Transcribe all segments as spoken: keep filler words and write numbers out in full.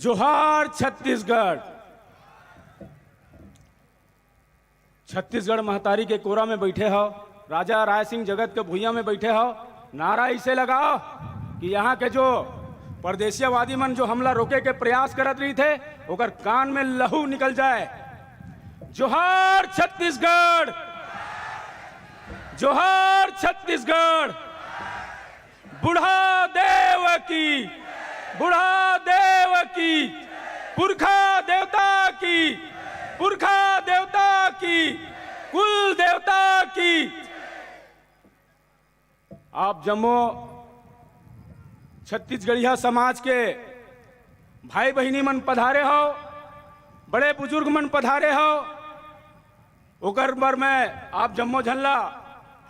जोहार छत्तीसगढ़। छत्तीसगढ़ महतारी के कोरा में बैठे हो, राजा राय सिंह जगत के भुइयां में बैठे हो, नारा इसे लगाओ कि यहाँ के जो परदेसियावादी मन जो हमला रोके के प्रयास करत रहिथे, ओकर कान में लहू निकल जाए। जोहार छत्तीसगढ़, जोहार छत्तीसगढ़। बूढ़ा देव की, बूढ़ा देव की, पुरखा देवता की, पुरखा देवता की, कुल देवता की। आप जम्मो छत्तीसगढ़िया समाज के भाई बहिनी मन पधारे हो, बड़े बुजुर्ग मन पधारे हो, ओकर बर मैं आप जम्मो झन ला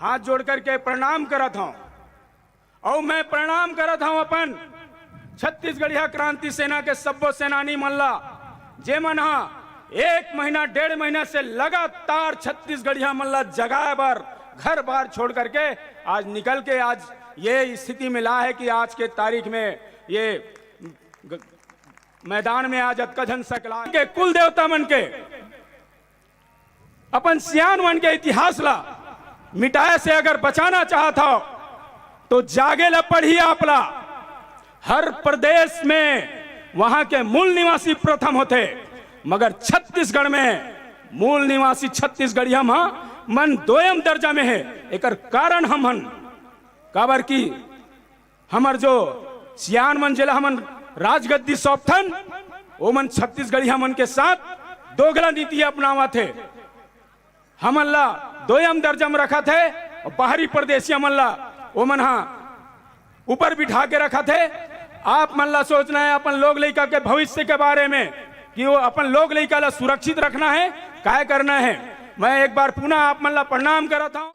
हाथ जोड़ करके प्रणाम करत हौं। अउ मैं प्रणाम करत हौं अपन छत्तीसगढ़िया क्रांति सेना के सब्बो सेनानी मन ला, जेमन ह एक महीना, डेढ़ महीना से लगातार छत्तीसगढ़िया मन ला जगाए बर घर बार छोड़ करके आज निकल के आज ये स्थिति में ला है कि आज के तारीख में ये ग-, मैदान में आज अतका झन सकला के कुल देवता मन के अपन सियान मन के इतिहास ला मिटाए से अगर बचाना चाहत हव, तो जागे ला पड़ही आप ला। हर प्रदेश में वहां के मूल निवासी प्रथम होथे, मगर छत्तीसगढ़ में मूल निवासी छत्तीसगढ़िया म मन दोयम दर्जा में हे। एकर कारण हम हन, काबर कि हमर जो सियान मन, जेला हमन राजगद्दी सौंपथन, ओमन छत्तीसगढ़िया मन के साथ दोगला नीति अपनावत हे। हमन ला दोयम दर्जा म रखत हे अउ बाहरी परदेसिया मन ला ओमन हा ऊपर बिठा के रखत हे। आप मन ला सोचना हे अपन लोग लइका के भविष्य के बारे में कि वो अपन लोग लइका ला सुरक्षित रखना हे, काय करना हे। मैं एक बार पुनः आप मन ला प्रणाम करत हौं।